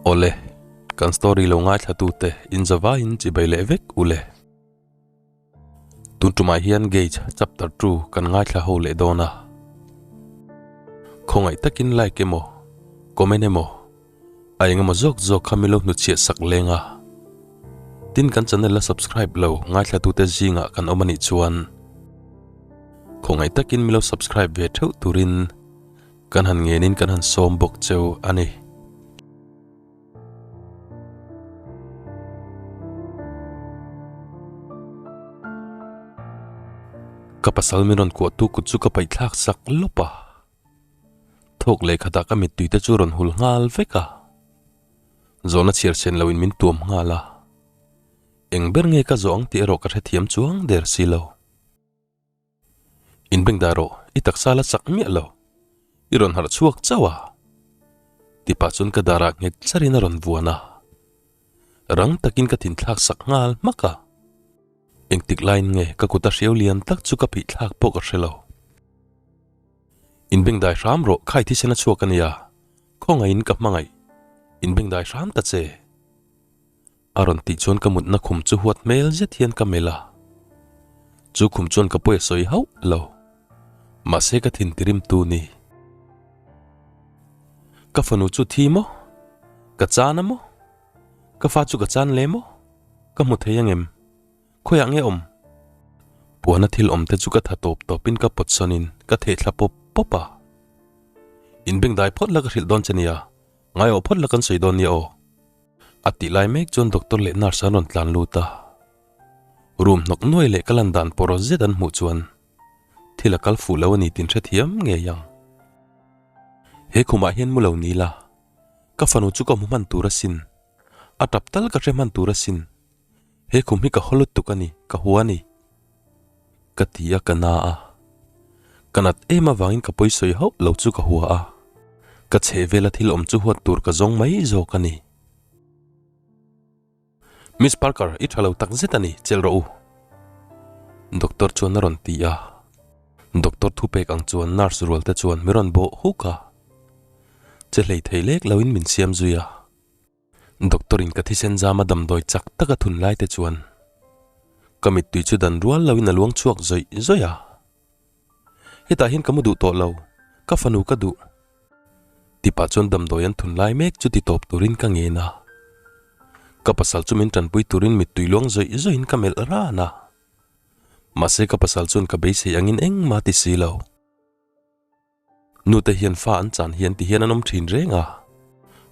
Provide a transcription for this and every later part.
Awle, kan story lo ngaithlatute inzavaiin chibai leh vek ule. Tun tumah hian Gauge chapter ii kan ngaithla ho leh dawn a. Khawngaih takin like emaw, comment emaw, a eng emaw zawk zawk kha milo hnuchhiah sak leng a. Tin kan channel la subscribe lo ngaithlatute zingah kan awm anih chuan khawngaih takin milo subscribe ve theuh turin kan han ngenin kan han sawm bawk cheu a ni. Ka pasal min rawn kuahtu kut chu ka paihthlak sak lawp a. Thawk leh khatah ka mittui te chu rawn hul nghal vek a. Zawhna chhiar sen loin min tuam nghal a. Eng ber nge ka zawh ang tih erawh ka hrethiam chuang der si lo. Inbengdai rawh, i taksa la chak miah lo. I rawn harh chhuak chauh a. Tipa chuan ka darah nghet charin a rawn vuan a. Rang takin ka thinthlak sak nghal hmak a. Engtik laiin nge ka kut a hriau lian tak chu ka phihthlak pawh ka hre lo. Inbengdai hram rawh, khai thisen a chhuak a nia. Khawngaihin ka hmangaih. Inbengdai hram ta che. A rawn tih chuan ka mutna khum chu huat hmel zet hian ka melh a. Chu khum chuan ka pawi a sawi hauh lo. Mahse ka thin tirim tu ni. Ka fanu chu thi maw? Ka chan a maw? Ka fa chu ka chan le maw? Ka hmu thei angem? Khawiah nge awm? Puana thil awm te chu ka tha tawp tawpin ka pawt sawnin ka theh thla pawp pawp a. Inbengdai phawt la ka hrilh dawn che nia. Ngaiawh phawt la kan sawi dawn nia aw. A tih lai mek chuan doctor leh nurse an rawn tlan lut a. Room hnawk nuai leh ka lan dan pawh rawn zet an hmuh chuan thil a kal fuh lo a ni tin hrethiam ngei ang. He khumah hian mu lo ni la, ka fanu chu ka hmu hman tur asin. A tap tal ka hre hman tur asin. He khum hi ka haw lutuk a ni, ka hua a ni. Ka ti a, ka na a. Ka nat em avangin ka pawisawi hauh lo chu ka hua a. Ka chheh vela thil awm chu huat tur ka zawng mai zawk a ni. Miss Parker, i tha lo tak zet a ni, chelh rawh u. Doctor chuan a rawn ti a. Doctor thupek ang chuan nurse rual te chuan mi rawn bawh huk a. Che hlei thei lek loin min siam zui a. Doctor in ka thisen zama damdawi chak tak a thun lai te chuan ka mittui chu dan rual lo in a luang chhuak zawih zawih a. Hetah hian ka mu duh tawh lo, ka fanu ka duh. Tipah chuan damdawi an thun lai mek chu ti tawp turin ka ngen a. Ka pasal chu min tanpui turin mittui luang zawih zawih in ka melh ran a. Mahse ka pasal chuan ka beisei angin engmah ti si lo. Nute hian fa an chan hian ti hian an awm thin reng a,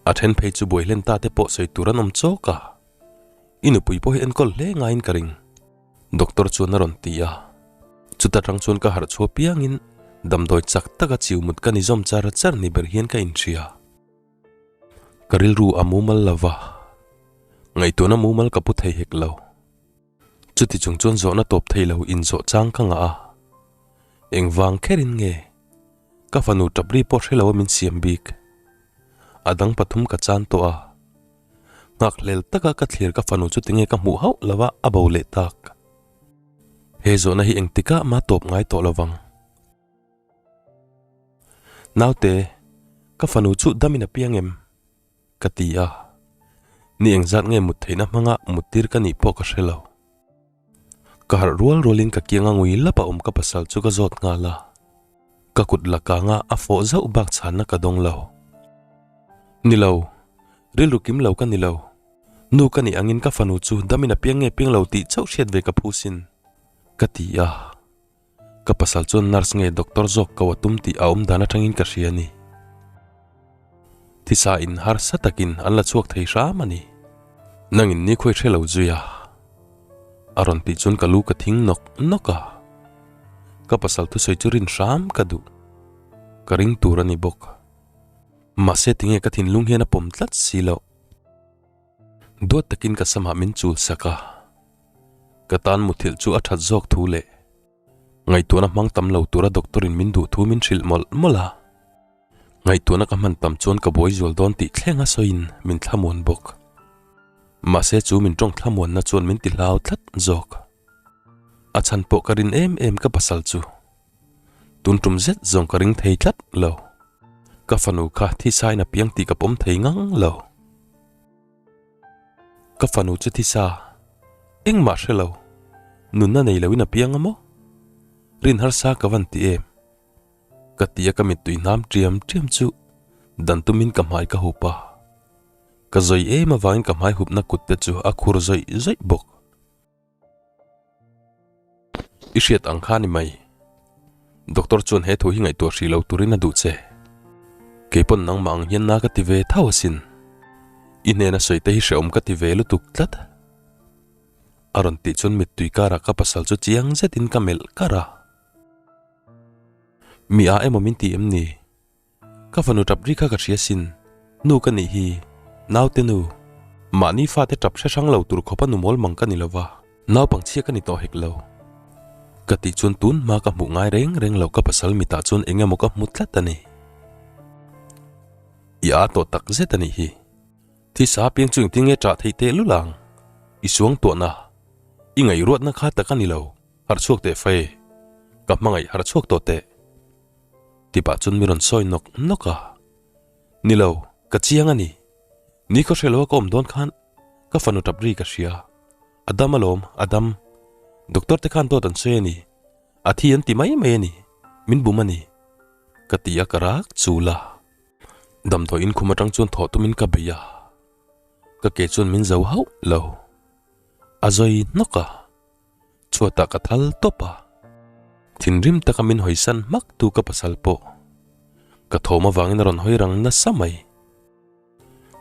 a then phei chu buai hlen ta te pawh sawi tur an awm chawk a, i nupui pawh hi enkawl hle ngaiin ka ring, Doctor chuan a rawn ti a, chuta tang chuan ka harh chhuah piangin damdawi chak taka chiu mut ka ni zawm char char ni ber hian ka inhria. Ka rilru a mumal lo va, ngaihtuahna mumal ka pu thei hek lo. Chuti chung chuan zawhna tawp thei lo inzawh chang ka ngah a. Engvang kherin nge ka fanu tap ri pawh hre lo a min siam bik? A dang pathum ka chan tawh a. Nghakhlel taka ka thlir ka fanu chu tinge ka hmuh hauh lo a a bo leh tak. He zawhna hi engtikah mah tawp ngai tawh lo vang. Naute, ka fanu chu damin a piang em? Ka ti a, ni engzat nge mut theihna hmanga mut tir ka nih pawh ka hre lo. Ka harh rual rualin ka kianga ngui lap a awm ka pasal chu ka zawt nghal a, ka kut la kanga a fawh zauh bak chhanna ka dawng lo. Ni lo, rilru kim lo ka ni lo. Nu ka nih angin ka fanu chu damin a piang nge piang lo tih chauh hriat ve ka phu sin, ka ti a. Ka pasal chuan nurse nge doctor zawk ko a tum tih a awm dan atangin ka hria a ni. Thisa in harsa takin an la chhuak thei hram a ni. Nangin ni khawi hre lo zui a. A rawn tih chuan ka lu ka thing nawk nawk a. Ka pasal thusawi chu rin hram ka duh. Ka ring tur a ni bawk. Mahse tinge ka thinlung hian a pawm tlat si loh. Duat takin ka samah min chul sak a. Ka tan muthilh chu a that zawk thu leh ngaihtuahna hmang tam lo tura doctor in min duh thu min hrilh mawlh mawlh a. Ngaihtuahna ka hman tam chuan ka buai zual dawn tih thleng a sawiin min thlamuan bawk. Mahse chu min tawng thlamuanna chuan min ti hlau tlat zawk. A chhan pawh ka rin em em ka pasal chu. Tun tum zet zawng ka ring thei tlat lo. Ka fanu kha thisain a piang tih ka pawm thei ngang lo. Ka fanu chu thisa, engmah hre lo, nunna nei loin a piang a maw? Rin harsa ka van ti em? Ka ti a ka mittui hnam ṭiam ṭiam chu dan tumin ka hmai ka hup a. Ka zawi em avangin ka hmai hupna kut te chu a khur zawih zawih bawk. I hriat ang kha ni mai. Doctor chuan he thu hi ngaihtuah hrih lo turin a duh che. Keipawn nangmah ang hian na ka ti ve thau asin. I hnena sawi te hi hrehawm ka ti ve lutuk tlat. A rawn tih chuan mittui karah ka pasal chu chiang zetin ka melh kar a. Mi a emaw min ti em ni? Ka fanu tap ri kha ka hria sin, nu ka nih hi, naute nu. Mahni fate tap hre hrang lo tur khawpa nu mawl mang ka ni lo va, naupangchhia ka ni tawh hek lo. Ka tih chuan tun hma ka hmuh ngai reng reng lo ka pasal mitah chuan eng emaw ka hmu tlat a ni. I aa tawh tak zet a nih hi. Thisa piang chu engtin nge ṭah theih teh lul ang? I suang tuahna, i ngaihruatna kha tak a ni lo, harh chhuak teh fai. Ka hmangaih harh chhuak tawh teh. Ti pah chuan mi rawn sawi nawk nawk a. Ni lo, ka chiang a ni. Ni khaw hre lo a ka awm dawn khan ka fanu tap ri ka hria. A dam alawm, a dam. Doctor te khan dawt an sawi a ni. A thi an ti mai mai a ni. Min bum a ni. Ka ti a ka rak chul a. Damdawi inkhum atang chuan thawh tumin ka bei a. Ka ke chuan min zo hauh lo. A zawi hnawk a. Chhuatah ka thal tawp a, thinrim taka min hawisan hmak tu ka pasal pawh ka thawm avangin a rawn hawi rang nasa mai.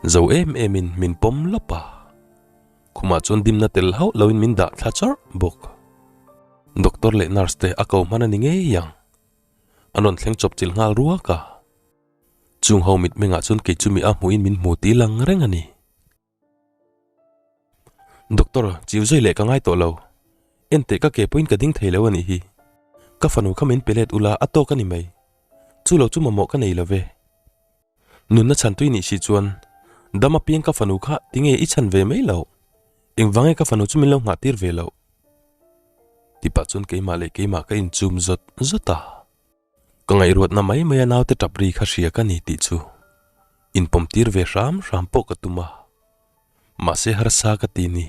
Zo em emin min pawm lawp a, khumah chuan dimna tel hauh loin min dah thla chawrh bawk. Doctor leh nurse te a ko hman a ni ngei ang, an rawn thleng chawp chilh nghal ruak a. Chung ho mitmengah chuan kei chu mi a hmuhin min hmu tih lang reng a ni. Doctor, chiu zui leh ka ngai tawh lo. Enteh ka ke pawhin ka ding thei lo a nih hi. Ka fanu kha min pe let ula a tawk a ni mai. Chu lo chu mamawh ka nei lo ve. Nunna chhan tui nih si chuan dam apiang ka fanu kha tinge i chhan ve mai loh? Engvange ka fanu chu min lo nghah tir ve loh? Ti pah chuan keimah leh keimah ka inchum zawt zawt a. Ka ngaihruatna mai mai a naute tap ri kha hria ka ni tih chu inpawm tir ve hram hram pawh ka tum a, mahse harsa ka ti ni.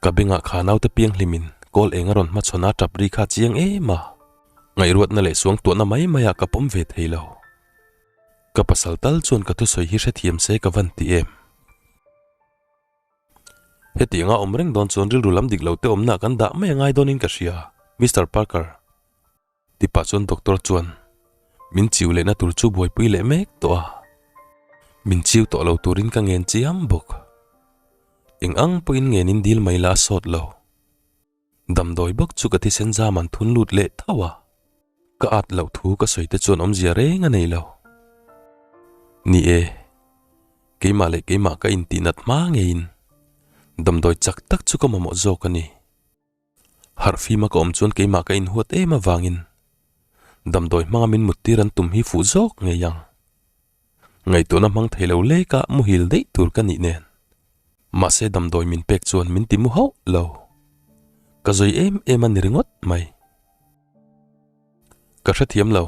Ka bengah kha naute pianghlimin kawl eng a rawn hmachhawn a tap ri kha chiang em a, ngaihruatna leh suangtuahna mai maiah ka pawm ve thei lo. Ka pasal tal chuan ka thusawi hi hrethiam se ka van ti em. Hetianga awm reng dawn chuan rilru lam dik lo te awmna kan dah mai a ngai dawnin ka hria, Mister Parker. Ti pah chuan doctor chuan min chiu lehna tur chu buaipui leh mek tawh a, min chiu tawh lo turin ka ngen chiam bawk. Eng ang pawhin ngenin dil mai la a sawt lo. Damdawi bawk chu ka thisen zam an thun lut leh tho a, ka at loh thu ka sawi te chuan awmzia reng a nei lo. Ni e, keimah leh keimah ka intihnat hma ngeiin damdawi chak tak chu ka mamawh zawk a ni. Harh fima ka awm chuan keimah ka inhuat em avangin damdawi hmanga min muttir an tum hi fuh zawk ngei ang. Ngaihtuahna hmang thei lo leka muhil daih tur ka nih nen. Mahse damdawi min pek chuan min ti mu hauh lo. Ka zawi em em a ni ringawt mai. Ka hrethiam lo.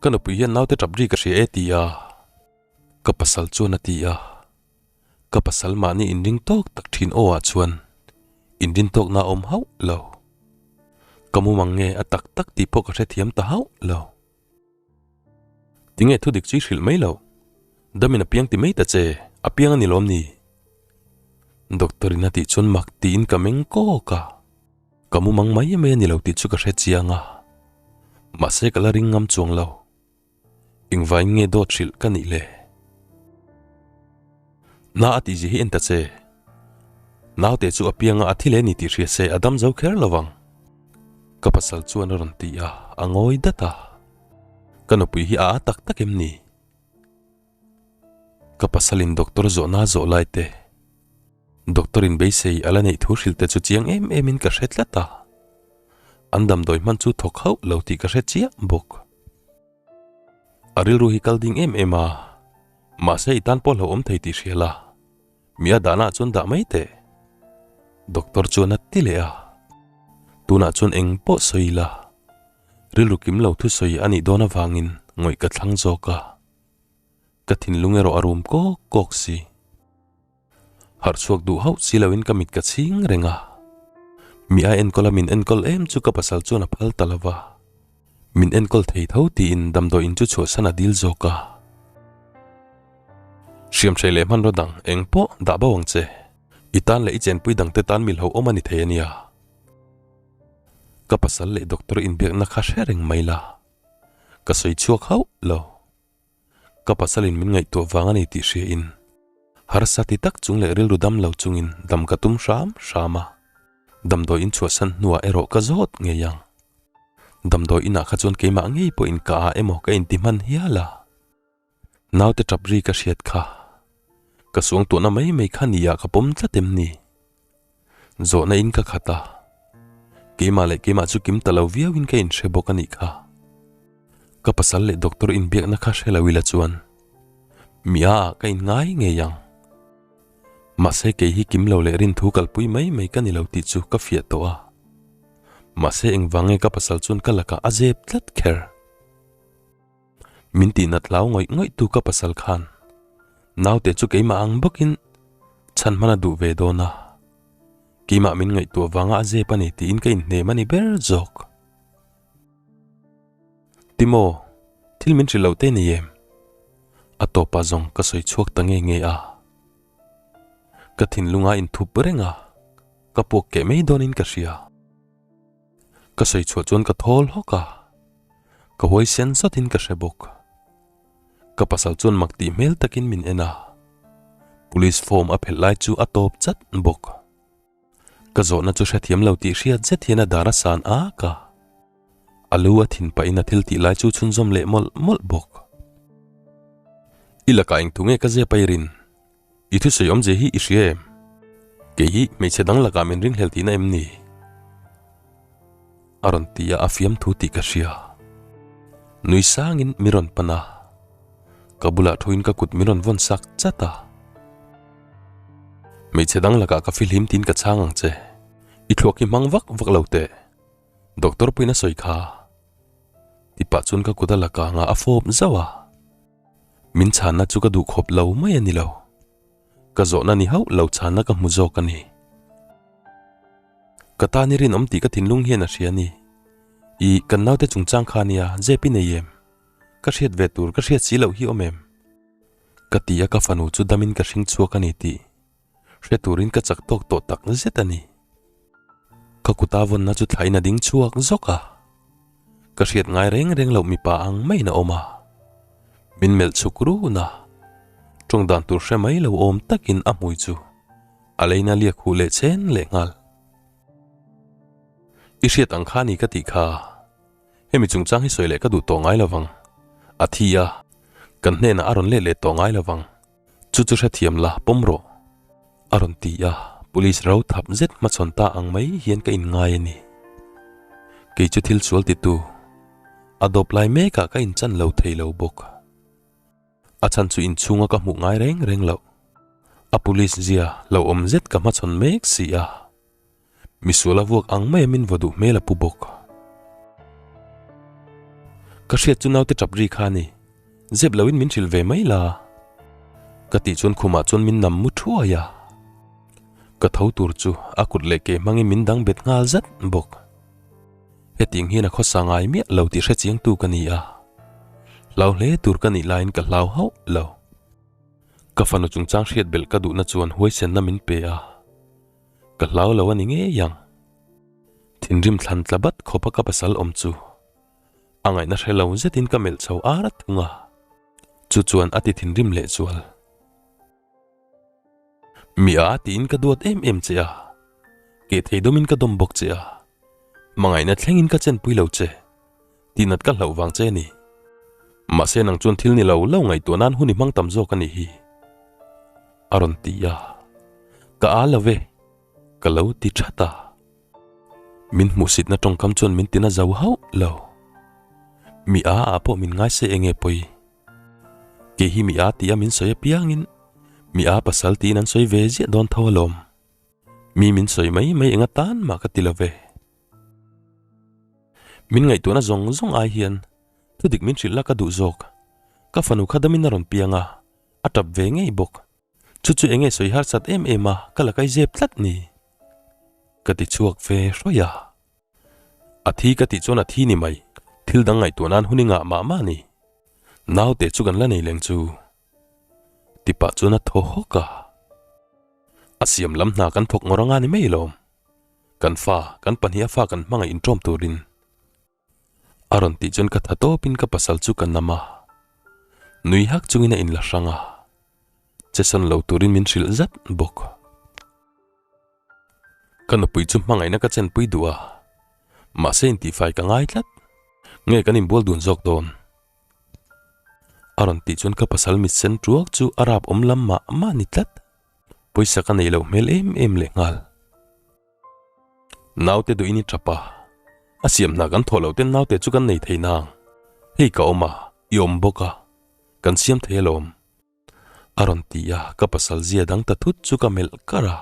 Ka nupui hian naute tap ri ka hria e ti a. Ka pasal chuan a ti a. Ka pasal mahni inring tawk tak thin aw ah chuan inrin tawkna a awm hauh lo. Ka mumang nge a tak tak tih pawh ka hrethiam ta hauh lo. Tinge thu dik chu i hrilh mai loh? Damin a piang ti mai ta che, a piang a ni lawm ni? Doctor in a tih chuan mak tiin ka meng kawk a, ka mumang mai mai a ni lo tih chu ka hre chiang a, mahse ka la ring ngam chuang lo. Engvaiin nge dawt hrilh ka nih le? Na a tih zia hi en ta che. Naute chu a pianga a thi leh ni tih hria se a dam zo kher lo vang. Ka pasal chuan a rawn ti a, a ngawi dat a. Ka nupui hi a a tak tak em ni? Ka pasalin doctor zawhna a zawh lai te, doctor in beisei a la neih thu hrilh te chu chiang em em in ka hre tlat a. An damdawi hman chu thawk hauh lo tih ka hre chiah bawk. A rilru hi kal ding em em a, mahse i tan pawh hlauhawm thei tih hria la, mi a dahna ah chuan dah mai teh. Doctor chuan a ti leh a, tunah chuan eng pawh sawi ila, rilru kim lo thusawi a nih dawn avangin ngawih ka thlang zawk a, ka thinlung erawh a rum kawk kawk si. Harh chhuak duh hauh si loin ka mit ka chhing reng a. Mi a enkawl a min enkawl em chu ka pasal chuan a phal ta lo va. Min enkawl thei tho tiin damdawiin chu chhuahsan a dil zawk a. Hriamhrei leh hmanraw dang eng pawh dah bo ang che. I tan leh i chenpui dangte tan mil ho awm a ni thei a nia. Ka pasal leh doctor inbiakna kha hre reng mai la. Ka sawi chhuak hauh lo. Ka pasalin min ngaihtuah vang a ni tih hria in harsa ti tak chung leh rilru dam lo chungin dam ka tum hram hram a. Damdawi in chhuahsan hnuah erawh ka zawt ngei ang. Damdawi inah kha chuan keimah ngei pawhin ka a emaw ka inti hman hial a. Naute tap ri ka hriat kha. Ka suangtuahna mai mai kha nia ka pawm tlat em ni? Zawhna in ka khat a, keimah leh keimah chu kim ta lo viau in ka inhre bawk a nih kha. Ka pasal leh doctor inbiakna kha hre lo ila chuan mi a ah ka inngai ngei ang. Mahse kei hi kim lo leh rinthu kalpui mai mai ka ni lo tih chu ka fiah tawh a. Mahse engvang nge ka pasal chuan ka lakah a zep tlat kher? Min tih nat hlau ngawih ngawih tu ka pasal khan naute chu keimah ang bawkin chhan hman a duh ve dawn a, keimah min ngaihtuah vanga a zep a ni tiin ka inhnem a ni ber zawk. Timo, thil min hrilh loh te ni em? A tawpah zawng ka sawi chhuak ta nge nge a. Ka thinlunga inthup reng a, ka puak keh mai dawnin ka hria. Ka sawi chhuah chuan ka thawl hawk a, ka huaisen zawtin ka hre bawk. Ka pasal chuan mak tih hmel takin min en a, police form a phelh lai chu a tawp chat bawk. Ka zawhna chu hrethiam lo tih hriat zet hian a dar a san ak a, a lu a thin pahin a thil tih lai chu chhunzawm leh mawlh mawlh bawk. I lakah engthu nge ka zep a i rin? I thusawi awmzia hi i hria em? Kei hi hmeichhe dang lakah min ringhlel tihna em ni? A rawn ti a, a fiamthu tih ka hria. Nui sangin mi rawn pan a, ka bulah thuin ka kut min rawn vawn sak chat a. Hmeichhe dang lakah ka fihlim tiin ka chhang ang che. I thluak hi hmang vak vak lo teh. Doctor pawhin a sawi kha. Ti pah chuan ka kut a la kang a, a fawp zauh a. Min chhanna chu ka duh khawp lo mai a ni lo. Ka zawhna ni hauh lo chhanna ka hmu zawk a ni. Ka tan i rinawm tih ka thinlung hian a hria a ni. I kan naute chungchang kha nia, zep i nei em? Ka hriat ve tur ka hriat si loh hi awm em? Ka ti a ka fanu chu damin ka hring chhuak a ni tih hre turin ka chak tawk tawh tak zet a ni. Ka kuta vawnna chu thlain a ding chhuak zawk a. Ka hriat ngai reng reng loh mipa ang maiin a awm a. Min melh chhuk run a. Tawng dan tur hre mai lo awm takin a hmui chu a leina liak huh leh chen leh nghal. I hriat ang kha ni ka tih kha. Hemi chungchang hi sawi leh ka duh tawh ngai lo vang. A thi a, kan hnenah a rawn let leh tawh ngai lo vang. Chu chu hrethiam la, pawm rawh. A rawn ti a, police ro thap zet hmachhawn ta ang mai hian ka inngai a ni. Kei chu thil sual titu, a dawp lai mekah ka inchan lo thei lo bawk. A chhan chu inchhunga ka hmuh ngai reng reng loh. A police zia lo awm zet ka hmachhawn mek si a. Misual a vuak ang mai a min vaw duh hmel a pu bawk. Ka hriat chu naute tap ri kha a ni. Zep loin min hrilh ve mai la. Ka tih chuan khumah chuan min nam mu thuai a. Ka tho tur chu a kut leh ke hmangin min dang bet nghal zat bawk. Hetiang hian a khawsa ngai miah lo tih hrechiangtu ka ni a. Hlau hle tur ka nih laiin ka hlau hauh lo. Ka fanu chungchang hriat belh ka duhna chuan huaisenna min pe a. Ka hlau lo a ni ngei ang. Thinrim thlan tla bat khawpa ka pasal awm chu a ngaihna hre lo zetin ka melh chho ar thung a, chu chuan a ti thinrim leh zual. Mi a tiin ka duat em em che a, keh thei dawmin ka dawm bawk che a, hmangaihna thlengin ka chenpui lo che. Tihnat ka hlauh vang che a ni. Mahse nang chuan thil ni lo lo ngaihtuah nan hun i hmang tam zawk a nih hi. A rawn ti a, Ka a lo ve, ka lo ti that a. Min hmuhsitna tawngkam chuan min tina zo hauh lo. Mi a ah pawh min ngai se enge pawi. Kei hi mi a ti a min sawi apiangin mi a pasal tiin an sawi ve ziah dawn tho alawm. Mi min sawi mai mai enga tan mah ka ti lo ve. Min ngaihtuahna zawng zawng ai hian thudik min hrilh la ka duh zawk. Ka fanu kha damin a rawn piang a, a tap ve ngei bawk. Chu chu enge sawi harsat em em a, ka la kai zep tlat ni. Ka ti chhuak ve hrawih a. A thi ka tih chuan a thi ni mai, thil dang ngaihtuah nan hun i ngah mah mah ni. Naute chu kan la nei leng chu. Ti pah chuan a thaw hawk a. A siam lam hna kan thawk ngawr anga ni mai lawm. Kan fa, kan pahniha fa kan hmangaih inṭawm turin. A rawn tih chuan ka tha tawpin ka pasal chu ka nam a, nui hak chungin a inla hrang a, che sawn lo turin min hrilh zat bawk. Ka nupui chu hmangaihna ka chenpui duh a, mahse intihfai ka ngai tlat, nge kan inbual dun zawk dawn? A rawn tih chuan ka pasal mit sen tuak chu a rap awm lam mah mah ni tlat, pawisa ka neih loh hmel em em lehnghal. Naute duhin i tap a, a siam hna kan thawh loh ten naute chu kan nei thei nang. Hei ka awm a, i awm bawk a, kan siam thei alawm. A rawn ti a, ka pasal zia dang ta thut chu ka melh kar a.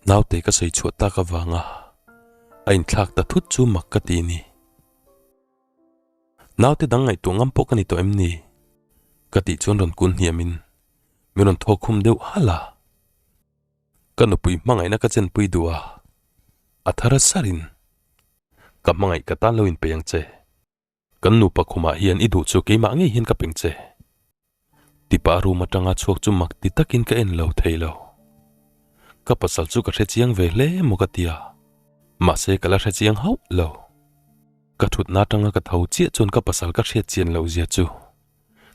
Naute ka sawi chhuah tak avanga a inthlak ta thut chu mak ka ti ni. Naute dang ngaihtuah ngam pawh ka ni tawh em ni? Ka tih chuan rawn kun hniamin min rawn thawk khum deuh halh a. Ka nupui hmangaihna ka chenpui duh a, a thar a sarin ka hmangaih ka tan lo inpeih ang che. Kan nupa khumah hian i duh chu keimah ngei hian ka peng che. Tipa room atanga chhuak chu mak ti takin ka en lo thei lo. Ka pasal chu ka hre chiang ve hle maw ka tia, mahse ka la hre chiang hauh lo. Ka thutna atanga ka tho chiah chuan ka pasal ka hriat chian loh zia chu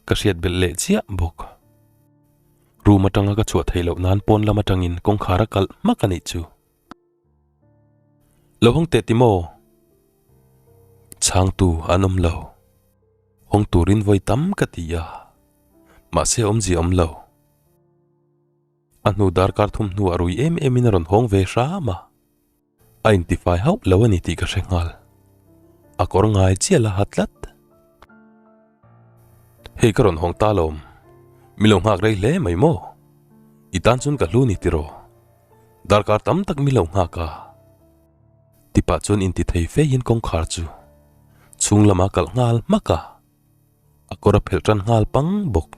Ka hriat belh leh chiah bawk. Room atanga ka chhuah theih loh nan pawn lam atangin kawngkhar a kalh hmak a nih chu. Lo hawng teh ti maw? Chhangtu an awm lo. Hawng turin vawi tam ka ti a, mahse awmzia awm lo. A hnu darkar thum hnuah rui em emin a rawn hawng ve hram a. A intifai hauh lo a ni tih ka hre nghal. A kawr ngai chiah la ha tlat. Hei ka rawn hawng ta lawm. Mi lo nghak rei hle mai maw? I tan chuan ka hlu ni tiraw? Darkar tam tak mi lo nghak a. Tipah chuan intithei fe hian kawngkhar chu chhung lamah a kalh nghal hmak a. A kawr a phelh tan nghal pang bawk.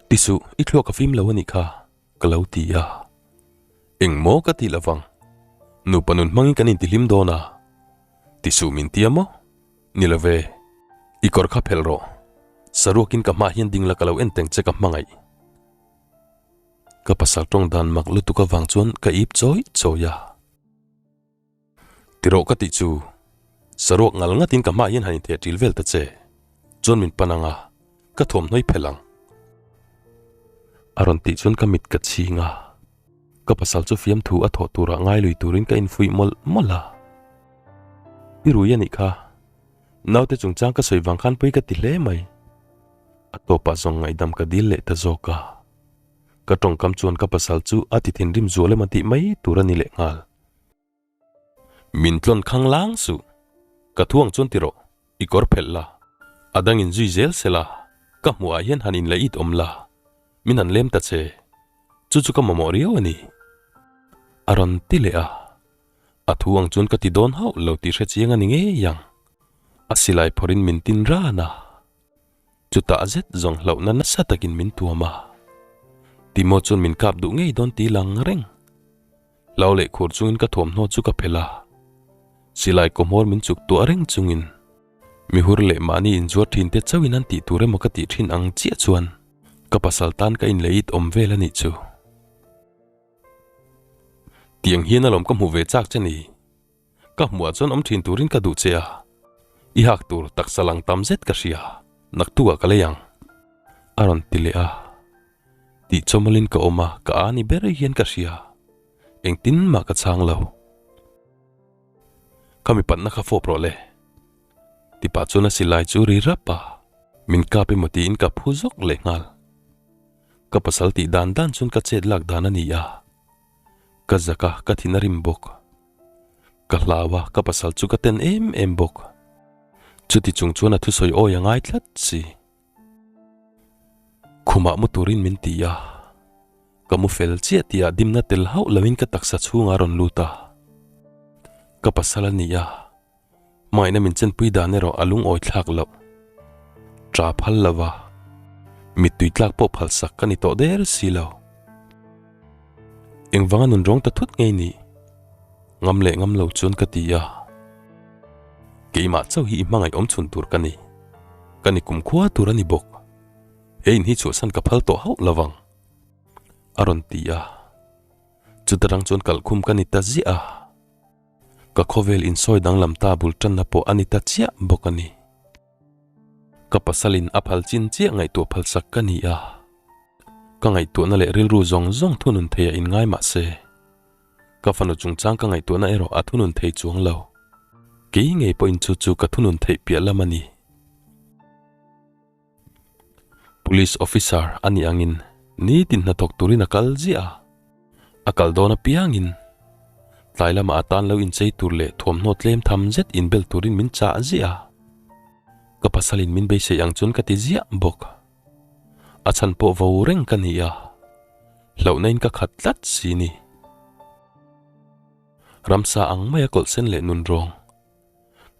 Tisuh, i thluak a fim lo a nih kha. Ka lo ti a, Eng maw ka tih lovang, nupa nun hmangin kan intihlim dawn a, ti suh min tia maw? Ni lo ve, i kawr kha phelh rawh, saruakin ka hmaah hian ding la ka lo en teng che ka hmangaih. Ka pasal tawng dan mak lutuk avang chuan ka ip chawi chawi a. Tirawh ka tih chu, saruak ngal ngatin ka hmaah hian han intheh ṭil vel ta che, chuan min pan ang a, ka thuamhnawi phelh ang. A rawn tih chuan ka mit ka chhing a, ka pasal chu fiamthu a thawh turah ngai lui turin ka infuih mawlh mawlh a. I rui a nih kha, naute chungchang ka sawi vang khan pawi ka ti hle mai. A tawpah zawng ngaihdam ka dil leh ta zawk a, ka tawngkam chuan ka pasal chu a ti thinrim zual emaw tih mai tur a ni lehnghal. Min tlawn khang lang suh. Ka thuang chuan ti rawh, i kawr phelh la. A dang in zui zel se la, ka hmuh ah hian han in la it awm la, min han lem ta che. Chu chu ka mamawh riau a ni. A rawn ti leh a. A thu ang chuan ka ti dawn hauh lo tih hre chiang a ni ngei ang. A silai phawrh in min tin ran a. Chutah zet zawng hlauhna nasa takin min tuam a. Timo chuan min kap duh ngei dawn ti lang reng. Hlau leh khur chungin ka thuamhnaw chu ka phelh a. Silai kawhmawr min chuk tuah reng chungin mihur leh mahni inzuar thin te chauhin an tih tur emaw ka tih thin ang chiah chuan ka pasal tan ka inleit awm vel a nih chu. Tiang hian alawm ka hmuh ve chak che ni. Ka hmuhah chuan awm thin turin ka duh che a, i hak tur taksa lang tam zet ka hria, naktukah ka lei ang. A rawn ti leh a, tih chawmawlin ka awm a, ka a ni ber hian ka hria, engtin mah ka chhang lo. Ka mi patna kha fawp rawh le. Tipah chuan a silai chu ri rap a, min kap emaw tiin ka phu zawk leh nghal. Ka pasal tih dan dan chuan ka chet lak dan a ni a, ka zak a, ka thin a rim bawk. Ka hlau a, ka pasal chu ka ten em em bawk. Chuti chung chuan a thusawi awi a ngai tlat si. Khumah mu turin min ti a, ka mu fel chiah tihah dimna tel hauh loin ka taksa chhungah a rawn lut a. Ka pasal a ni a, hmangaihna min chenpui dan erawh a lungawi thlak loh. Ṭa phal lo va. Mittui tlak pawh phalsak ka ni tawh der si lo. Engvanga nun rawng ta thut ngei ni? Ngam leh ngam lo chuan ka ti a. Keimah chauh hi i hmangaih awm chhun tur ka ni. Ka ni kumkhua tur a ni bawk. He in hi chhuahsan ka phal tawh hauh lo vang. A rawn ti a. Chuta rang chuan kalhkhum ka ni ta ziah a. Ka khawvel insawi danglam ta bul tanna pawh a ni ta chiah bawk a ni. Ka pasalin a phal chin chiah ngaihtuah phalsak ka ni a. Ka ngaihtuahna leh rilru zawng zawng thunun thei a inngai mah se, ka fanu chungchang ka ngaihtuahna erawh a thunun thei chuang lo. Kei ngei pawhin chu chu ka thunun theih piah lam a ni. Police officer a nih angin nitin hnathawk turin a kal ziah a, a kal dawn apiangin tlai lamah a tan lo inchei tur leh thuamhnaw tlem tham zet inbel turin min chah ziah a, ka pasalin min beisei ang chuan ka ti ziah bawk. A chhan pawh vo reng ka ni a, hlauhna in ka khat tlat si ni. Ramsa ang maia kawlh sen leh nun rawng.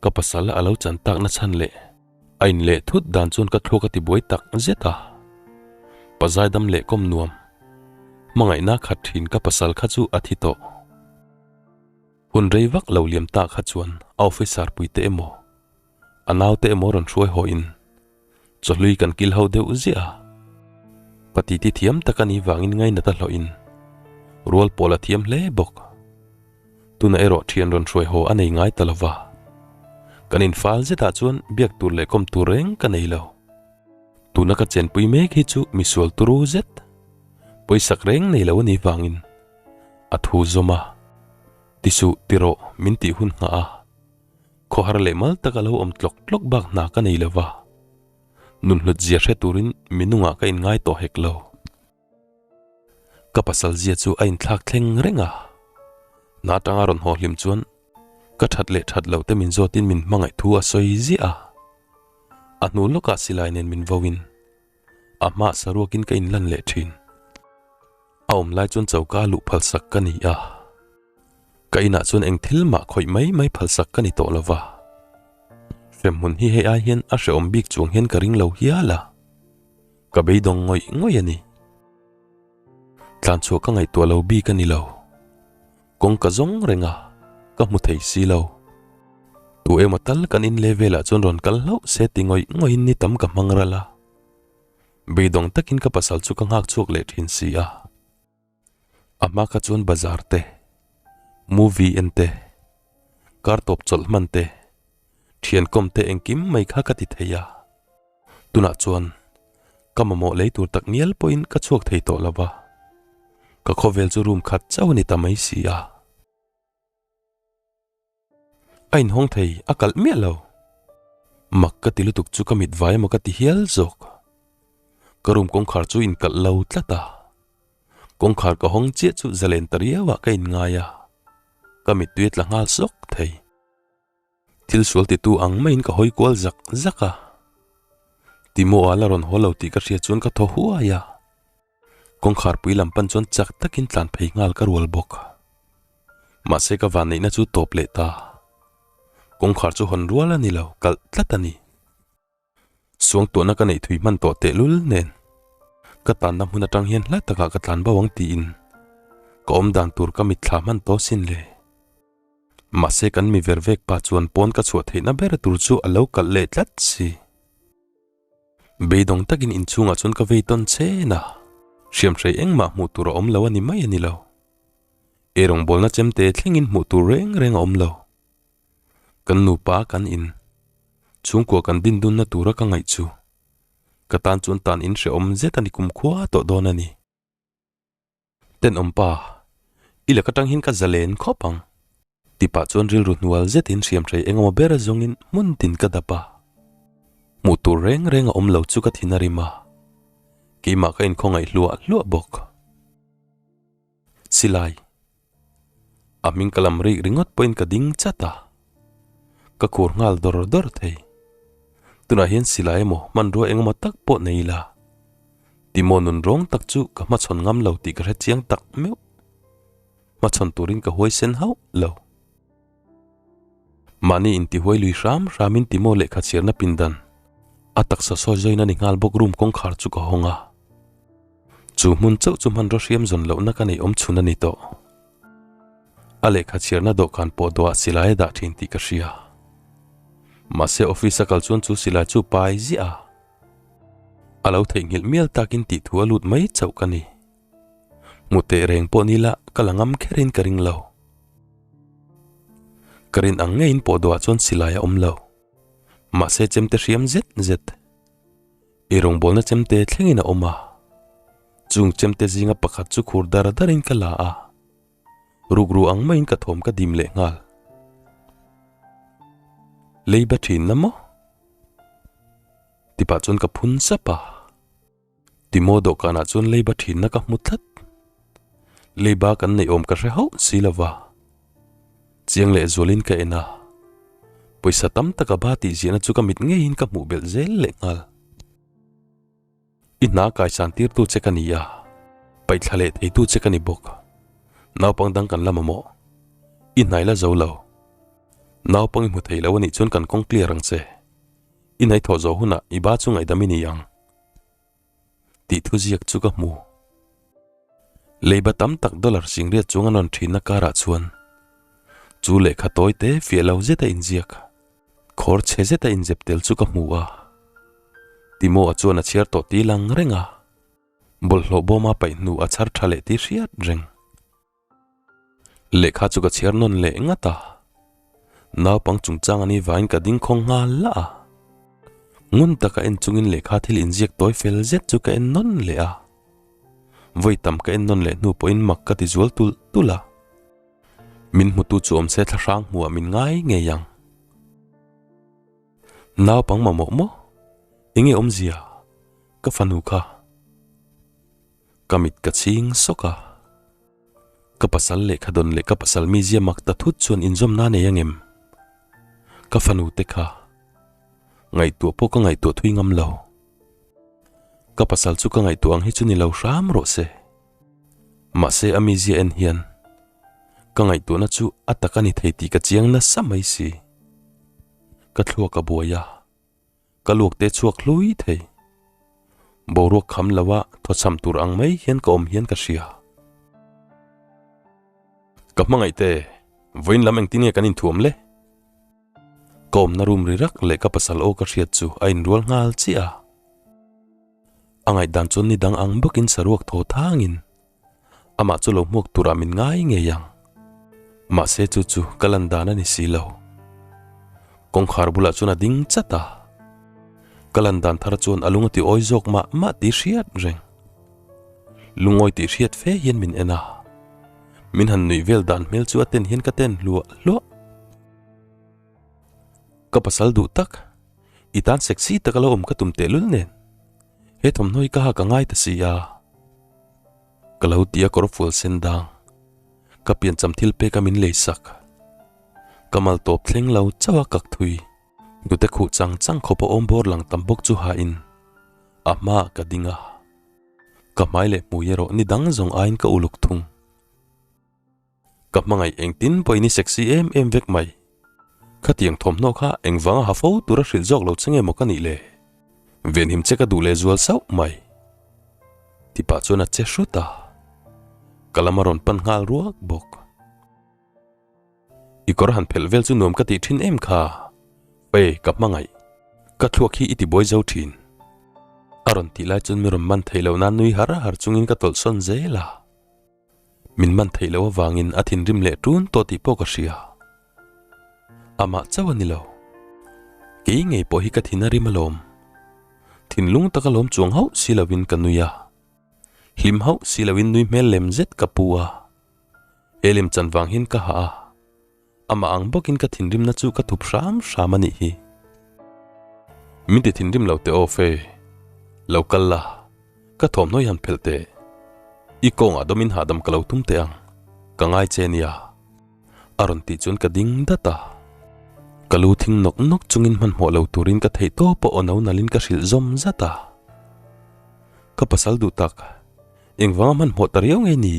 Ka pasal a lo chan tak na chhan leh a in leh thut dan chuan ka thluak a ti buai tak zet a. Pa zaidam leh kawm nuam hmangaihna khat thin ka pasal kha chu a thi tawh. Hun rei vak lo liam ta kha chuan a officer pui te emaw a naute emaw rawn hruai haw in chawhlui kan kil ho deuh ziah a. Pa titi thiam tak a nih vangin ngainat a hlawh in rual pawl a thiam hle bawk. Tuna erawh thian rawn hruai haw a nei ngai ta lo va. Kan infal zetah chuan biak tur leh kawm tur reng ka nei lo. Tuna ka chenpui mek hi chu misual turu zet, pawisak reng nei lo a nih vangin a thu zawm a, Tisuh ti rawh min tih hun nghah a, khawhar leh mal taka lo awm tlawk tlawk bak hna ka nei lo va, nunhlut zia hre turin minungah ka inngai tawh hek lo. Ka pasal zia chu a inthlak thleng reng a, hna atanga rawn haw hlim chuan ka that leh that loh te min zawtin min hmangaih thu a sawi ziah a. A hnu lawkah silai nen min vo in a hmaah saruakin ka inlan leh thin. A awm lai chuan choka luh phalsak ka ni a. Ka inah chuan eng thil mah khawih mai mai phalsak ka ni tawh lo va. Hremhmun hi hei ai hian a hrehawm bik chuang hian ka ring lo hial a. Ka beidawng ngawih ngawih a ni. Tlanchhuah ka ngaihtuah lo bik a ni lo. Kawng ka zawng reng a, ka hmu thei si lo. Tu emaw tal kan in leh velah chuan rawn kal hlauh se ti ngawih ngawihin ni tam ka hmang ral a. Beidawng takin ka pasal chu ka nghak chhuak leh thin si a. A hma kha chuan bazar te, movie en te, kar tawp chawlh hman te, thian kawm te engkim mai kha ka ti thei a. Tunah chuan ka mamawh lei tur tak ngial pawhin ka chhuak thei tawh lo va, ka khawvel chu room khat chauh a ni ta mai si a. A inhawng thei a kalh miah lo. Mak ka ti lutuk chu ka mit vai emaw ka ti hial zawk. Ka room kawngkhar chu inkalh lo tlat a. Kawngkhar ka hawng chiah chu zalen ta riauah ka inngai a, ka mittui a tla nghal sawk thei. Thil sual titu ang maiin ka hawi kual zak zak a. Timo-a la rawn haw lo tih ka hria chuan ka thaw huai a. Kawngkhar pui lam pan chuan chak takin tlan phei nghal ka rual bawk. Mahse ka vanneihna chu tawp leh ta. Kawngkhar chu hawn rual a ni lo, kalh tlat a ni. Suangtuahna ka neih thui hman tawh tehlul nen ka tanna hmun atang hian hla takah ka tlan bo ang tiin ka awm dan tur ka mitthla hman tawh sin le. Mahse kan mi ver vek pa chuan pawn ka chhuah theihna ber tur chu a lo kalh leh tlat si. Beidawng takin inchhungah chuan ka vei tawn chen a, hriamhrei engmah hmuh tur a awm lo a ni mai a ni lo. Eirawngbawlna chemte thlengin hmuh tur reng reng a awm lo. Kan nupa kan in chhungkua kan din dunna tura ka ngaih chu ka tan chuan tan in hrehawm zet a ni kumkhua tawh dawn a ni. Tenawm pa, i lak atang hian ka zalen khawp ang. Tipah chuan rilru hnual zetin hriamhrei engemaw ber zawngin hmun tin ka dap a. Hmuh tur reng reng a awm lo chu ka thin a rim a, keimah ka inkhawngaih hluah hluah bawk. Silai. A hming ka lam rik ringawt pawhin ka ding chat a, ka khur nghal dawr dawr thei. Tunah hian silai emaw hmanrua engemaw tak pawh nei ila, Timo nun rawng tak chu ka hmachhawn ngam lo tih ka hre chiang tak meuh. Hmachhawn turin ka huaisen hauh lo. Mahni intihuai lui hram hramin Timo lehkha chhiarna pindan. A taksa sawi zawiin a ni nghal bawk room kawngkhar chu ka hawng a. Chu hmun chauh chu hmanraw hriam zawn lohna ka neih awm chhun a ni tawh. A lehkha chhiarna dawhkan pawh dawhah silai a dah thin tih ka hria. Mahse office a kal chuan chu silai chu pai ziah a. A lo theihnghilh mial takin tih thu a lut mai chauh ka ni. Hmu teh reng pawh ni la ka la ngam kherin ka ring lo. Ka rin ang ngeiin pawh dawhah chuan silai a awm lo. Mahse chemte hriam zet zet. I rawngbawlna chemte thlengin a awm a. Chung chemte zinga pakhat chu khur dar darin ka la a. Rukru ang maiin ka thawm ka dim leh nghal. Leiba thin na maw? Tipah chuan ka phun sap a. Timo dawhkanah chuan leiba thinna ka hmu tlat. Leiba kan neih awm ka hre hauh si lo va. Chiang leh zualin ka en a. Pawisa tam taka ba tih ziahna chu ka mit ngeiin ka hmuh belh zel leh nghal. I hna kaisan tirtu che ka ni a, paihthla leh theitu che ka ni bawk. Naupang dang kan la mamawh. I hnai la zo lo. Naupang i hmu thei lo a nih chuan kan kawng clear ang che. I hnai thawh zawh hunah i ba chu ngaihdam i ni ang. Tih thu ziak chu ka hmu. Leiba tam tak dollar singriat chuang a nawn thinna karah chuan chu lehkha tawi te fiah lo zeta inziak, khawr chhe zeta inzep tel chu ka hmu a. Timo-a chuan a chhiar tawh tih lang reng a, bawlhhlawh bawma paih hnu a chhar tha leh tih hriat reng. Lehkha chu ka chhiar nawn leh ngat a, naupang chungchang a ni vangin ka ding khawng nghal lah a. Ngun taka en chungin lehkha thil inziak tawi fel zet chu ka en nawn leh a. Vawi tam ka en nawn leh hnu pawhin mak ka ti zual tulh tulh a. Min hmutu chu awm se thlahrang hmuhah min ngai ngei ang. Naupang mamawh maw? Enge awmzia? Ka fanu kha. Ka mit ka chhing sawk a. Ka pasal lehkha dawn leh ka pasal mizia mak ta thut chuan inzawmna nei angem? Ka fanu te kha ngaihtuah pawh ka ngaihtuah thui ngam lo. Ka pasal chu ka ngaihtuah ang hi chu ni lo hram rawh se. Mahse a mizia en hian ka ngaihtuahna chu a tak a ni thei tih ka chiang nasa mai si. Ka thluak a buai a. Ka luak te chhuak hlui thei. Boruak kham lo a thawchham tur ang mai hian ka awm hian ka hria. Ka hmangaih te, vawiin lam engtin nge kan inthuam le? Ka awmna room ri rak leh ka pasal aw ka hriat chu a inrual nghal chiah a. A ngaihdan chuan ni dang ang bawkin saruak thaw thangin Amah chu lo hmuak turah min ngai ngei ang. Mahse chu chu ka lan dan a ni si lo. Kawngkhar bulah chuan a ding chat a. Ka lan dan thar chuan a lung a ti awi zawk mah mah tih hriat reng. Lungawi tih hriat fe hian min en a. Min han nuih vel dan hmel chu a ten hian ka ten hluah hluah. Ka pasal duh tak, i tan sexy taka lo awm ka tum tehlul nen. He thawmhnaw hi ka ha ka ngai ta si a. Ka lo ti a kawr fual sen dang. Ka piancham thil pek a min lei sak. Ka mal tawp thleng lo chauh a kak thui. Hnute khuh chang chang khawp a awm bawr lang tam bawk chu ha in a hmaah ka ding a. Ka hmai leh hmui erawh ni dang zawng aiin ka uluk thung. Ka hmangaih engtin pawhin i sexy em em vek mai. Khatiang thawmhnaw kha engvanga ha fo tura hrilh zawk lo che nge maw ka nih le? Venhim che ka duh leh zual sauh mai. Tipah chuan a che hrut a, ka lam a rawn pan nghal ruak bawk. I kawr han phelh vel chu nuam ka tih thin em kha? Pe, ka hmangaih. Ka thluak hi i ti buai zo thin. A rawn tih lai chuan mi rawn man theih loh nan nui har har chungin ka tawlhsawn zel a. Min man theih loh avangin a thinrim leh ṭun tawh tih pawh ka hria. Amah chauh a ni lo. Kei ngei pawh hi ka thin a rim alawm. Thinlung taka lawm chuang hauh si lovin ka nui a. Hlim hauh si lovin nui hmel lem zet ka pu a. He lem chan vang hian ka hah a. Amah ang bawkin ka thinrimna chu ka thup hram hram a nih hi. Min ti thinrim lo teh aw fe. Lo kal la, ka thawmhnaw hi han phelh teh. I kawngah dawmin hahdam ka lo tum teh ang, ka ngai che nia. A rawn tih chuan ka ding dat a. Ka lu thing nawk nawk chungin hmanhmawh lo turin ka theih tawp a aw no nalhin ka hrilh zawm zat a. Ka pasal duh tak, engvanga hmanhmawh ta riau nge ni?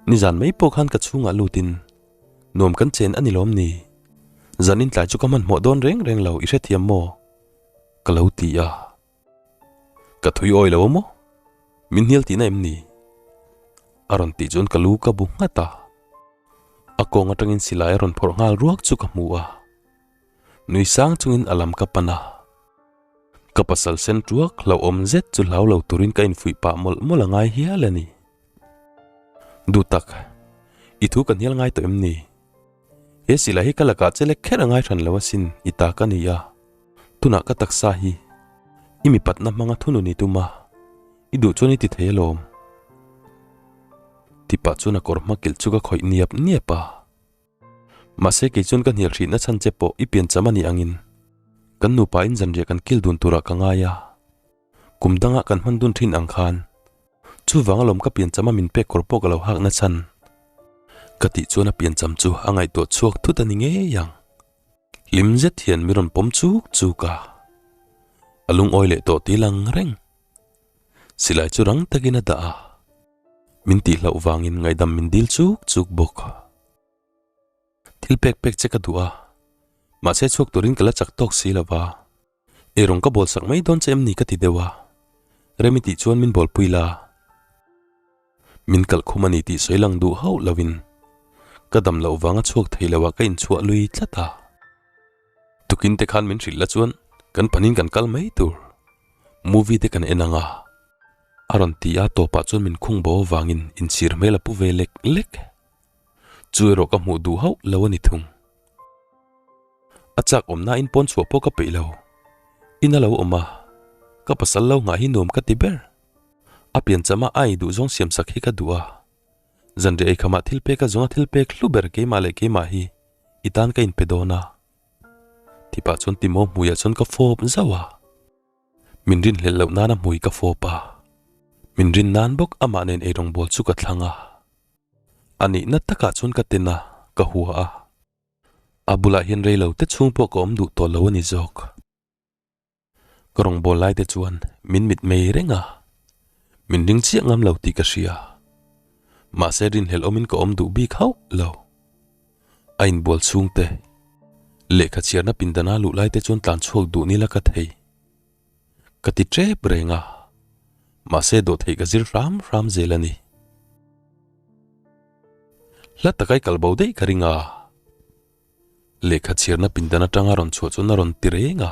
Nizan mai pawh khan ka chhungah lutin Nuam kan chen a ni lawm ni? Zanin tlai chu ka hmanhmawh dawn reng reng lo, i hrethiam maw? Ka lo ti a. Ka thui awi lo a maw? Min hnial tihna em ni? A rawn tih chuan ka lu ka bu nghat a. A kawng atangin silai a rawn phawrh nghal ruak chu ka hmu a. Nui sang chungin a lam ka pan a. Ka pasal sen tuak hlauhawm zet chu hlau lo turin ka infuih pah mawlh mawlh a ngai hial a ni. Duhtak, i thu ka hnial ngai tawh em ni? He silai hi ka lakah che lek kher a ngai hran lo asin i ta ka ni a. Tunah ka taksa hi i mipatna hmanga thunun i tum a, i duh chuan i ti thei alawm. Tipah chuan a kawr hma kilh chu ka khawih niap niap a. Mahse kei chuan ka hnial hrihna chhan che pawh i piancham a nih angin kan nupa in zanriah kan kil dun turah ka ngai a. Kum dangah kan hman dun thin ang khan chuvang alawm ka piancham a min pek kawr pawh ka lo hak na chhan. Ka tih chuan a piancham chu a ngaihtuah chhuak thut a ni ngei ang. Hlim zet hian mi rawn pawm chuk chuk a, a lungawi leh tawh ti lang reng. Silai chu rang takin a dah a, min tih hlauh vangin ngaihdam min dil chuk chuk bawk. Thil pek pek che ka duh a, mahse chhuak turin ka la chak tawk si lo va. Ei rawng ka bawl sak mai dawn che em ni ka ti deuh a, Remi tih chuan min bawl pui la. Min kalh khum a ni tih sawi lang duh hauh lovin ka dam loh vanga chhuak thei lo ah ka inchhuah lui tlat a. Tukin te khan min hrilh la chuan kan panin kan kal mai tur. Movie te kan en ang a. A rawn ti a tawpah chuan min khung bo avangin inchhir hmel a pu ve lek lek. Chu erawh ka hmuh duh hauh lo a ni thung. A chak awm nain pawn chhuah pawh ka peih lo. In a lo awm a, ka pasal lo nghah hi nuam ka ti ber. A pianchama a ei duh zawng siam sak hi ka duh a. Zanriah eikhamah thil pek a zawnga thil pek hlu ber keimah leh keimah hi i tan ka inpe dawn a. Tipah chuan Timo hmuiah chuan ka fawp zauh a. Min rinhlelh loh nana hmui ka fawp a. Min rin nan bawk amah nen eirawngbawl chu ka thlang a. A nihna takah chuan ka ten a, ka hua a. A bulah hian rei lo te chhung pawh ka awm duh tawh lo a ni zawk. Ka rawngbâwl lai te chuan min mit mei reng a, min ring chiah ngam lo tih ka hria. Mahse rinhlelh awmin ka awm duh bik hauh lo. A inbual chhung te, lehkha chhiarna pindana luh lai te chuan tlan chhuak duh nila ka thei. Ka ti tep reng a, mahse dawhtheih ka zir hram hram zel a ni. Hla taka i kal bo daih ka ring a. Lehkha chhiarna pindan atanga rawn chhuah chuan a rawn ti reng a.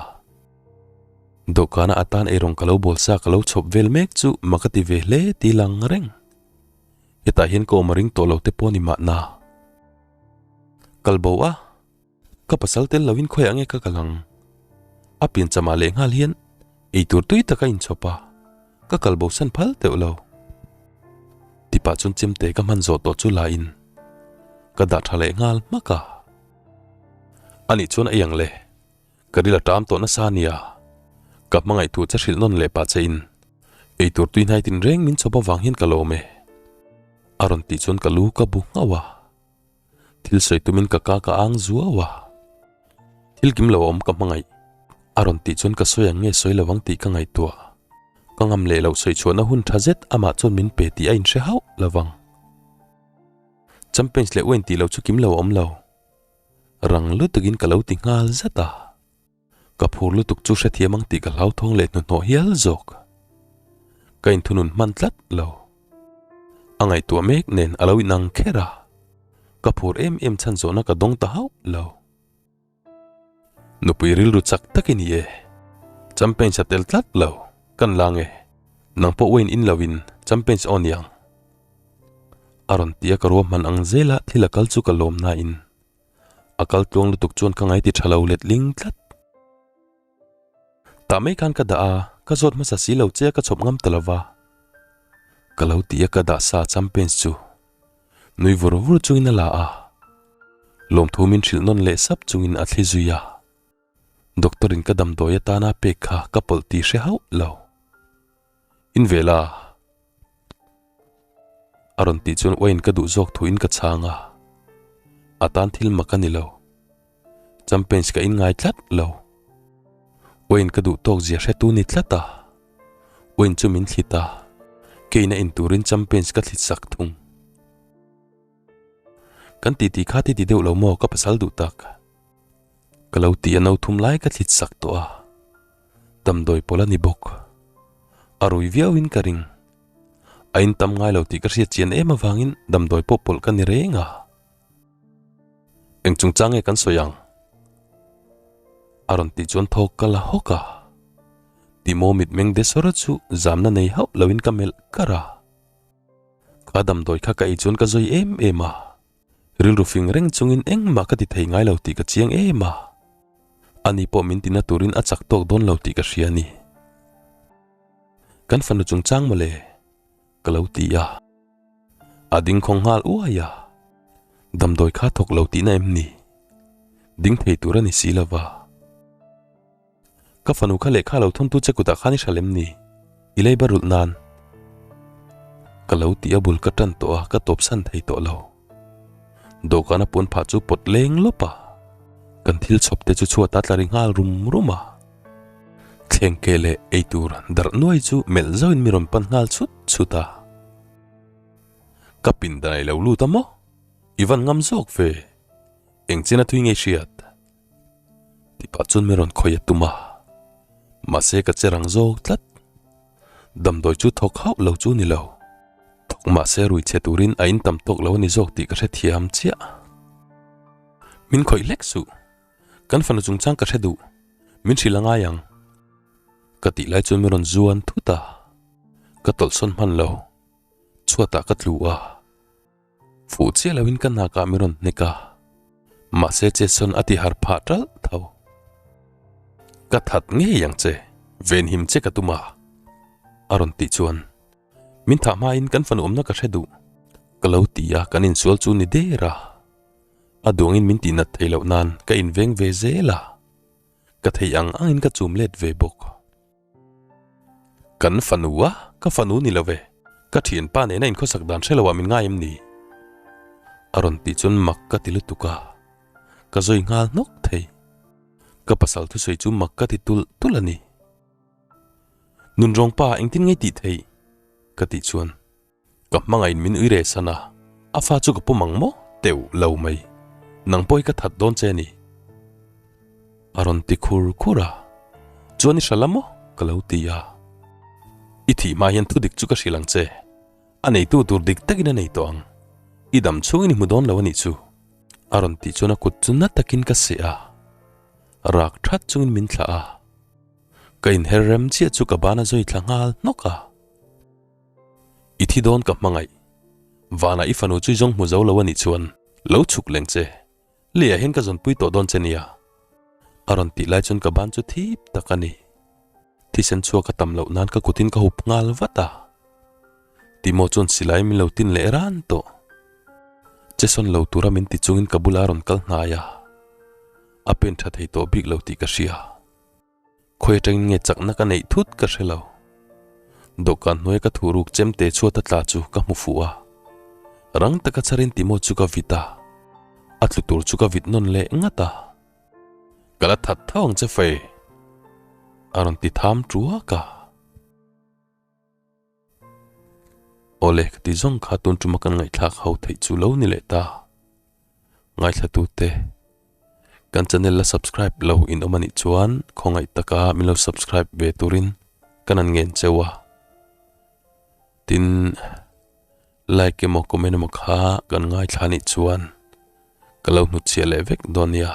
Dawhkana atan eirawng ka lo bawl sa ka lo chhawp vel mek chu mak a ti ve hle ti lang reng. Hetah hian ka awm a ring tawh lo te pawh a ni mahna. Kal bo a. Ka pasal tel loin khawiah nge ka kal ang? A piancham ah lehnghal hian eitur tui tak a inchhawp a, ka kal bo san phal teuh lo. Tipah chuan chemte ka hman zawh tawh chu la in ka dah tha lehnghal hmak a. Anih chuan ei ang le, ka ril a ṭam tawh nasa ania, ka hmangaih thu che hrilh nawn leh pah che in eitur tui hnai tinreng min chhawp avang hian ka lawm e. A rawn tih chuan ka lu ka bu nghauh a. Thil sawi tumin ka ka ka ang zuau a, thil kim lo a awm ka hmangaih. A rawn tih chuan ka sawi ang nge sawi lo ang tih ka ngaihtuah. Ka ngam leh loh sawi chhuahna hun tha zet amah chuan min pe tih a inhre hauh lo vang. Champions leh Wayne tih loh chu kim lo a awm lo. Rang lutukin ka lo ti nghal zat a. Ka phur lutuk chu hrethiam ang tih ka hlauthawng leh hnuhnawh hial zawk. Ka inthunun hman tlat lo. A ngaihtuah mek nen a lo inang kher a, ka phur em em chhan zawhna ka dawng ta hauh lo. Nupui rilru chak tak i ni e. Champagne a tel tlat lo, kan la nge. Nang pawh wine in loin champagne aw niang. A rawn ti a ka ruahman ang zela thil a kal chu ka lawm nain A kal tluang lutuk chuan ka ngaiti tha lo let ling tlat. Tah mai khan ka dah a, ka zawt hmasa si lo che a ka chhawp ngam ta lova. Ka lo ti a ka dah sa champions chu nui vur vur chungin a la a, lawmthu min hrilh nawn leh sap chungin a thli zui a. Doctor in ka damdawi atana pek kha ka pawlh tih hre hauh lo. In ve la. A rawn tih chuan Wayne ka duh zawk thuin ka chhang a, a tan thil mak a ni lo. Champions ka inngai tlat lo. Wayne ka duh tawk zia hretu ni tlat a, Wayne chu min thlit a, kein a inturin Champions ka thlit sak thung. Kan titi kha ti ti deuh lo maw ka pasal duh tak? Ka lo ti a no thum lai ka thlit sak tawh a. Damdawi pawlh a ni bawk. A rui viauin ka ring. A in tam ngai lo tih ka hriat chian em avangin damdawi pawh pawlh ka ni reng a. Eng chungchang nge kan sawi ang? A rawn tih chuan thawk ka la hawk a. Timo mitmeng de sawra chu zamna nei hauh loin ka melh kar a. Kha damdawi kha ka ei chuan ka zawi em em a. Rilru fing reng chungin engmah ka ti thei ngai lo tih ka chiang em a. Ani pawh min tina turin a chak tawk dawn lo tih ka hria a ni. Kan fanu chungchang mawle ka lo ti a. A ding khawng nghal uai a. Damdawi kha thawk lo tihna em ni? Ding thei tur a ni si lova. Ka fanu kha lehkha lo thawntu che kutah khan i hral em ni? I leiba rulh nan. Ka lo tih a bul ka tan tawh a, ka tawpsan thei tawh lo. Dawhkana puan phah chu pawt leng lawp a, kan thil chhawp te chu chhuat a tla ri nghal rum rum a. Thleng ke leh eitur darh nuai chu melh zauhin mi rawn pan nghal chhut chhut a. Ka pindan a i lo lut a maw? I van ngam zawk ve. Engchen a thui ngei hriat? Tih pah chuan min rawn khawih a tum a, mahse ka che rang zawk tlat. Damdawi chu thawk hauh lo chu ni lo, thawk mahse rui chhe turin a in tam tawk lo a ni zawk tih ka hrethiam chiah. Min khawih hlek suh, kan fanu chungchang ka hre duh, min hrilh a ngai ang. Ka tih lai chuan min rawn zuan thut a, ka tawlhsawn hman lo, chhuatah ka tlu a. Fuh chiah loin ka nakah min rawn hnek a, mahse Jason a ti har phah ṭalh tho. Ka that ngei ang che, venhim che ka tum a, a rawn tih chuan min thah hmain kan fanu awmna ka hre duh. Ka lo ti a, kan insual chu ni der a, a duangin min tihnat theih loh nan ka inveng ve zel a, ka theih ang angin ka chum let ve bawk. Kan fanu a, ka fanu ni lo ve, ka thianpa nena inkhawsak dan hre loah min ngai em ni? A rawn tih chuan mak ka ti lutuk a, ka zawi nghal hnawk thei. Ka pasal thusawi chu mak ka ti tulh tulh a ni. Nunrawng pa engtin nge tih theih? Ka tih chuan. Ka hmangaih min ui reh san a, a fa chu ka pawm ang maw? Teuh lo mai. Nang pawh hi ka that dawn che a ni. A rawn ti khur khur a, Chuan i hra la maw? Ka lo ti a. I thih hma hian thu dik chu ka hrilh ang che. A neitu tur dik takin a nei tawh ang. I dam chhungin i hmu dawn lo a nih chu. A rawn tih chuan a kut chu na takin ka seh a. Rak that chungin min thlah a. Ka inher rem chiah chu ka ban a zawi thla nghal hnawk a. I thi dawn ka hmangaih. Vanah i fanu chu i zawng hmu zo lo a nih chuan lo chhuk leng che. Leiah hian ka zawnpui tawh dawn che nia. A rawn tih lai chuan ka ban chu thip tak a ni. Thisen chhuak a tam loh nan ka kutin ka hup nghal vat a. Timo chuan silai min lo tin leh ran tawh. Chesawn lo tura min ti chungin ka bulah a rawn kal hnai a. A pen tha thei tawh bik lo tih ka hria. Khawi atangin nge chakna ka neih thut ka hre lo. Dawhkan hnuaia ka thuh ruk chemte chhuat a tla chu ka hmu fuh a. Rang taka chharin Timo chu ka vit a, a tlu tur chu ka vit nawn leh ngat a. Ka la that tho ang che Faye, a rawn ti tham tuak a. Awle ka ti zawng kha tun tuma kan ngaihthlak ho theih chu lo ni leh ta. Ngaithlatute, kan channel la subscribe lo in awm anih chuan khawngaih taka min lo subscribe ve turin kan an ngen cheu a. Tin, like emaw comment emaw kha kan ngaithla anih chuan ka lo hnutchhiah leh vek dawn nia.